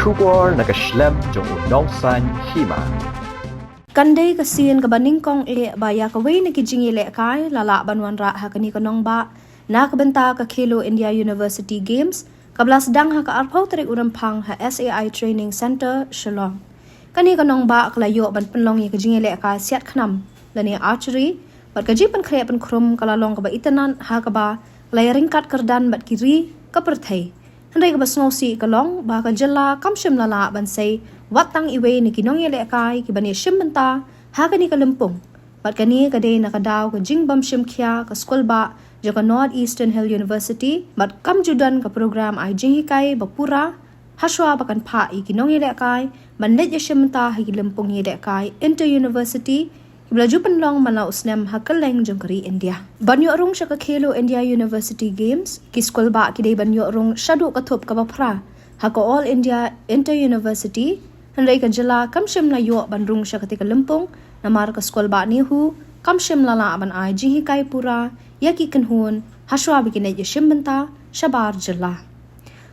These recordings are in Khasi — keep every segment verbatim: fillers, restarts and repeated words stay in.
Khubor na ka shlem jong u Nongsaiñ Hima. Kan dei ka sien kaba nyngkong eh ba ïa kawei na ki jingïalehkai la lah ban wanrah ha kane ka nongbah na ka bynta ka Khelo India University Games kaba la sdang ha ka arphew tarik u Rymphang ha S A I Training Centre, Shillong. Kane ka nongbah ka la ïoh ban pynlong ïa ka jingïalehkai siat khnam lane archery, bad ka jingpynkhreh pynkhrum ka la long kaba itynnad ha kaba ka la ïaryngkat kyrdan bad ki ri ka pyrthei. Hynrei kaba sngewsih ka long ba ka jylla kam shym la lah ban sei wat tang iwei na ki nongïalehkai kiban ïashim bynta ha kane ka lympung. Bad kane ka dei na ka daw ka jingbym shim khia ka skulbah jong ka North Eastern Hill University, bad kam ju don ka program ai jinghikai ba pura hashwa ba kan phah ïa ki nongïalehkai ban leit ïashim bynta ha ki lympung ïalehkai inter university kiba la ju pynlong man la u snem ha kylleng jong ka ri India. Ban ïoh rung sha ka Khelo India University Games, ki skulbah ki dei ban ïoh rung shaduh ka thup kaba phra ha ka All India Inter University. Hynrei ka jylla kam shym la ïoh ban rung sha katei ka lympung namar ka skulbah NEHU kam shym la lah ban ai jinghikai pura ïa ki kynhun hashwa ba kin leit ïashim bynta shabar jylla.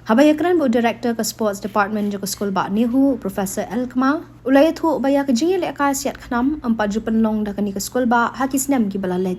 Haba ïakren bad u Director ka Sports Department jong ka skulbah NEHU, u Professor L Kma, u la ïathuh ba ïa ka jingïalehkai siat khnam ym pat ju pynlong da kane ka skulbah ha ki snem kiba la leit.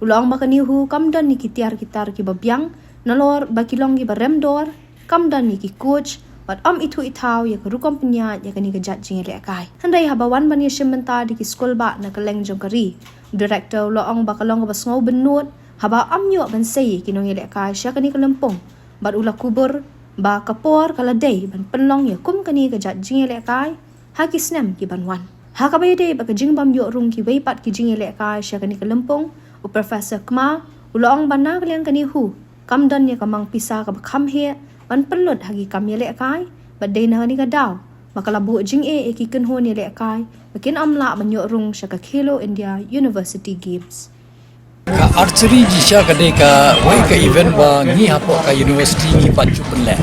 U la ong ba ka NEHU kam don ïa ki tiar ki tar kiba biang, nalor ba ki long kiba rem dor, kam don ïa ki coach, bad ym ithuh ithaw ïa ka rukom pynïaid ïa kane ka jait jingïalehkai. Hynrei haba wan ban ïashim bynta da ki skulbah na kylleng jong ka ri, u Director u la ong ba ka long kaba sngew bynnud haba ym ïoh ban sei ïa ki nongïalehkai sha kane ka lympung. Bad u la kubur ba ka por ka la dei ban pynlong ïa kum kane ka jait jingïalehkai ha ki snem kiban wan. Ha kaba ïadei bad ka jingbym ïoh rung kiwei pat ki jingïalehkai sha kane ka lympung, u Professor Kma u la ong ba na ka liang ka NEHU kam don ïa ka mang pisa kaba kham heh ban pynlut ha ki kam ïalehkai, bad dei na kane ka daw ba ka la buh jingeh ïa ki kynhun ïalehkai ba kin ym lah ban ïoh rung sha ka Khelo India University Games. Ka archery shisha ka dei kawei ka event ba ngi hapoh ka university ngi pat ju pynleh.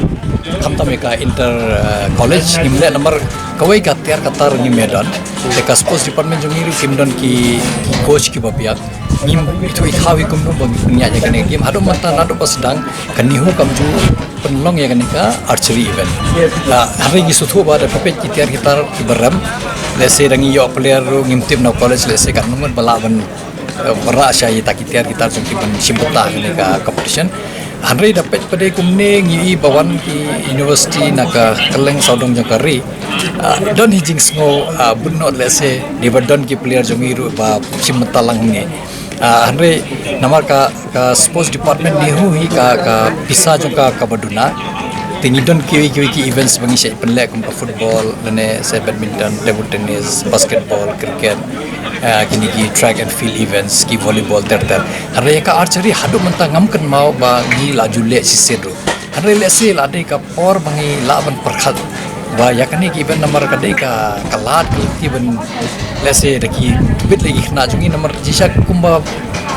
Khamtam ïa ka inter, uh, college ngim leh namar kawei ka tiar ka tar ngim ïa don. Te ka sports department jong ngi ruh kim don ki, ki coach kiba biang. Ngim ithuh ithaw ïa kumno ba ngin pynïaid ïa kane ka game. Haduh mynta naduh ba sdang ka NEHU kam ju pynlong ïa kane ka archery event. Ah, hynrei ngi sngewthuh ba da phi peit ki tiar ki tar kiba rem. Lehse da ngi ïoh player ruh ngim tip na college lehse katno ngut ba lah ban eh, wanrah sha ïa kita ki tiar ki tar jong ki ban shim bynta ha kane ka competition. Hynrei da peit pat de kumne ngi i ba wan ki university na ka kylleng sawdong jong ka ri. Ah, don hi jingsngew, ah, bun noh lehse dei ba don ki player jong ngi ruh ba shim bynta lang hangne. Ah, hynrei namar ka, ka sports department NEHU hi ka, ka pisa jong ka kaba duna. Te ngi don kiwei kiwei ki events ba ngi shait pynleh kum ka football, lane se badminton, table tennis, basketball, cricket. Ah, kine ki track and field events, ki volleyball ter ter. Hynrei ka archery haduh mynta ngam kynmaw ba ngi la ju leh shisien ruh. Hynrei lehse la dei ka por ba ngi lah ban pyrkhat ba ïa kane ki event namar ka dei ka, ka lad ka lynti ban lehse da ki bit lei ki khynnah jong ngi namar shisha kumba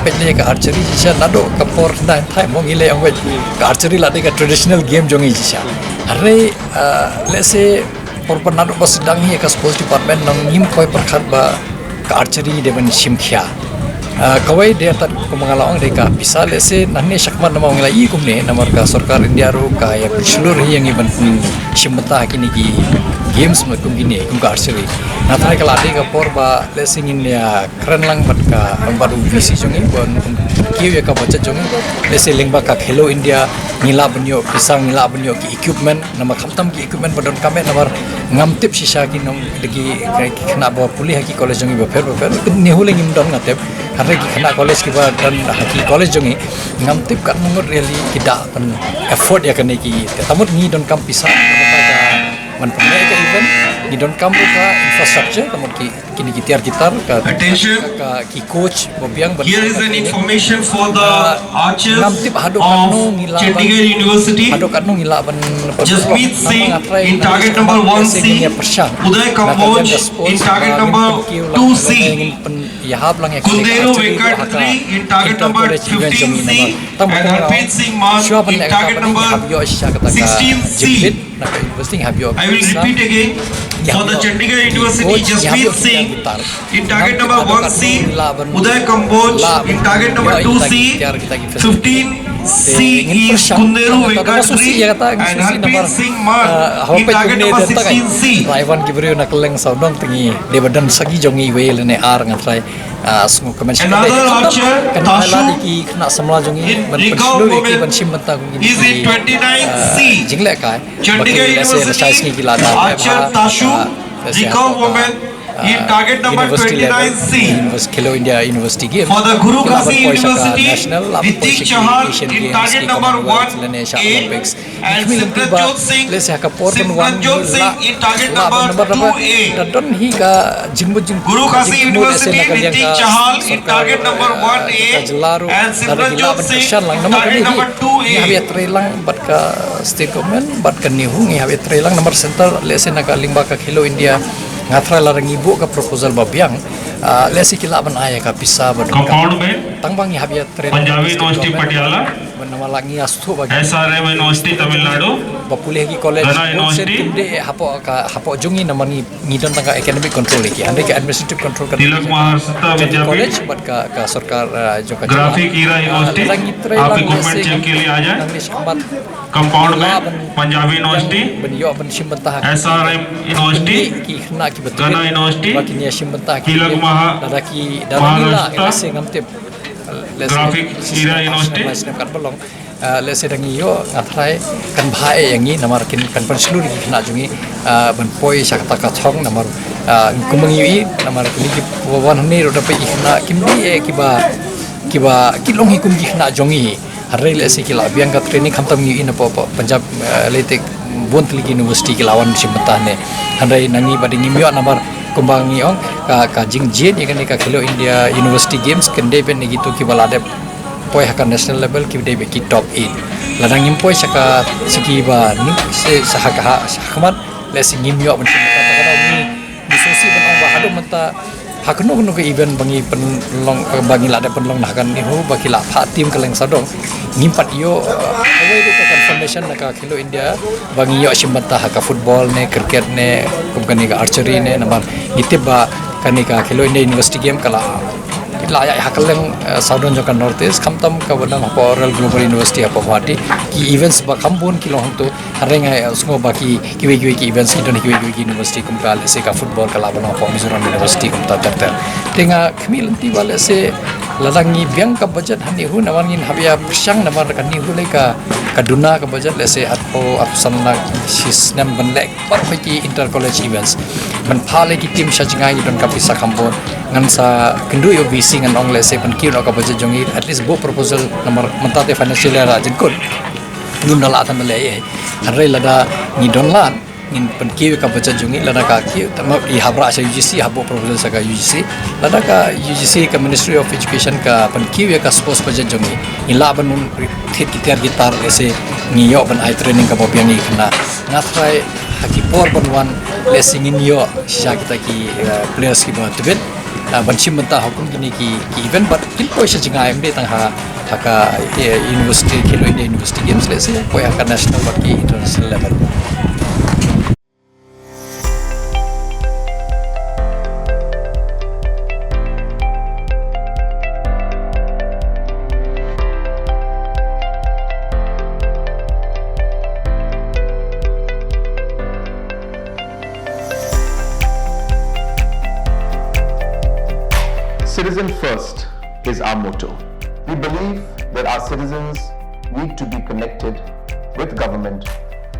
peit lei ka archery shisha naduh ka por na thai mo ngi leh ong wei ka archery la dei ka traditional game jong ngi shisha. Hynrei, ah, lehse por ba naduh ba sdang hi ka sports department nang ngim khoi pyrkhat ba ka archery dei ban shim khia. Ah, kawei dei tad kumba nga la ong dei ka pisa lehse nangne shakhmat namar ngi la i kumne namar ka sorkar India ruh ka ïa pynshlur hi ïa ngi ban shim bynta ha kine ki games kum kine kum ka archery. Nga tharai ka la dei ka por ba lehse ngin ïa kren lang bad ka, bad u V C jong ngi ban kiew ïa ka budget jong ngi. Lehse lyngba ka Khelo India ngi lah ban ïoh pisa, ngi lah ban ïoh ki equipment. Namar khamtam ki equipment ba donkam eh namar ngam tip shisha ki nong da ki, ki khynnah ba pule ha ki college jong ngi bapher bapher. NEHU lei ngim don nga tip. Hynrei ki khynnah college kiba don ha ki college jong ngi ngam tip katno ngut really ki da ban afford ïa kane ki. Te ta mut ngi donkam pisa namar ka man pynleh ka event ngi donkam ruh ka infrastructure ta mut ki kine ki tiar ki tar ka, attention, ka, ka ki coach ba biang ban. Here is an information for the archers of Chandigarh University. Haduh katno ngi lah ban Jasmeet Singh in target number one C, Uday Kamboj in target number two C, Kundero Venkatri in target number fifteen C, and Harpreet Singh Mann in target number sixteen C. I will repeat again for the Chandigarh University, Jasmeet Singh in target number one C, Uday Kamboj in target number two C, fifteen C is Kunderu Venkatri and Harpreet Singh Mann in target number sixteen C. Ivan ki briew na kylleng sawdong, te ngi dei ba don sa ki jong ngi wei lane ar, nga tharai, ah, sngew comment. Another archer, Tashu, ki khynnah samla jong ngi, in ban recall pynshlur ïa ki, women, ban shim bynta kum ki, is in twenty-nine C. Ah, jingleh kai. Chandigarh University, archer Tashu, recall women, in target number twenty-nine C. University, Khelo India University Games. For the Guru Khasi University, Ritik Chahal in target number one A, and Simranjot Singh, Simranjot Singh in target number two A. Don hi ka jingmut jing Guru Khasi University, Ritik Chahal in target number one A, and Simranjot Singh in target number two A. Ngi hap ïatrei lang bad ka state government bad ka NEHU, ngi hap ïatrei lang namar center, lehse na ka lyngba ka Khelo India, nga tharai lada ngi buh ka proposal ba biang, ah, lehse ki lah ban ai ka pisa ba donkar. Compound mein tang ba ngi hap ïatrei lang Punjabi University Patiala, namar la ngi ïa sngewthuh ba S R M University Tamil Nadu, ba pule ki college, Ghana University, kim dei hapoh ka, hapoh jong ngi namar ngi ngi don tang ka academic control ïa ki, hynrei ka administrative control ka Tilak Maharaja College bad ka, ka sorkar, ah, jong ka Graphic Era University, आप equipment check के लिए आ जाए। Compound में पंजाबी यूनिवर्सिटी, S R M University, Ghana University, Tilak Maha-, Maharaja, Graphic Era University. Ah, lehse da ngi ïoh, nga tharai kan bha eh ïa ngi namar kin, kan pynshlur ïa ki khynnah jong ngi, ah, ban poi sha kata ka thong namar, ah, kumba ngi ïohi namar kine ki wan hangne ruh da peit ki khynnah kim dei eh kiba, kiba ki long hi kum ki khynnah jong ngi. Hynrei lehse ki la biang ka training, khamtam ngi ïohi na poh, poh Punjab, ah, lehse bun tylli ki university ki la wan shim bynta hangne. Hynrei na ngi ba dei ngim ïoh namar kumba ngi ong ka, ka jingjia ïa kane ka Khelo India University Games kan dei ban ïa kito kiba la dep poi ha ka national level, ki dei ba ki top eight. Lada ngim poi sha ka, sha ki ba ning, sha, sha ha ka, ha, sha khmat, lehse ngim ïoh ban shim bynta. Te ka daw ngi, ngi sngewsih ban ong ba haduh mynta ha kano kano ka event ba ngi pynlong, ba ngi la dep pynlong na ha ka NEHU, ba ki la phah team kylleng sawdong, ngim pat ïoh, uh, kawei ruh ka confirmation na ka Khelo India ba ngi ïoh shim bynta ha ka football ne, cricket ne, kum kane ka archery ne, namar ngi tip ba kane ka Khelo India University Game ka la, la ïaid ha kylleng, eh, sawdong jong ka North East, khamtam kaba dang hapoh Royal Global University hapoh Guwahati. Ki events ba kham bun ki long hangto, hynrei nga, eh, sngew ba ki, kiwei kiwei ki events ki don kiwei kiwei ki university, kum ka, lehse ka football ka la ban long hapoh Mizoram University kumta ter ter. Te nga khmih lynti ba lehse lada ngi biang ka budget ha NEHU, namar ngin hap ïa pyrshang namar ka NEHU lei ka, ka duna ka budget lehse arphew, arphew san lak shi snem ban leh baroh ki inter college events. Ban phah leh ki team sha jngai ngi don ka pisa kham bun. Ngan sa kynduh ïa u VC ngan ong lehse pynkiew noh ka budget jong ngi, at least buh proposal namar mynta te financial year la jynkut. Ngim da lah tang ban leh ei ei. Hynrei lada ngi don lad ngin pynkiew ïa ka budget jong ngi, lada ka kiew, tang ba i hap rah sha UGC, hap buh proposal sha ka UGC. Lada ka UGC, ka Ministry of Education ka pynkiew ïa ka sports budget jong ngi, ngi lah ban thied ki tiar ki tar, lehse ngi ïoh ban ai training kaba biang ïa ki khynnah. Nga tharai ha ki por ban wan lehse ngin ïoh shisha kita ki, eh, players kiba tbit, eh, ban shim bynta ha kum kine ki, ki event, bad kin poi sha jngai, ym dei tang ha, ha ka, eh, university, Khelo India University Games, lehse poi ha ka national bad ki international level. Citizen first is our motto. We believe that our citizens need to be connected with government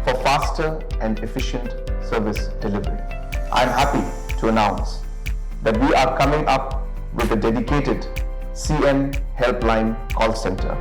for faster and efficient service delivery. I'm happy to announce that we are coming up with a dedicated C M Helpline call center.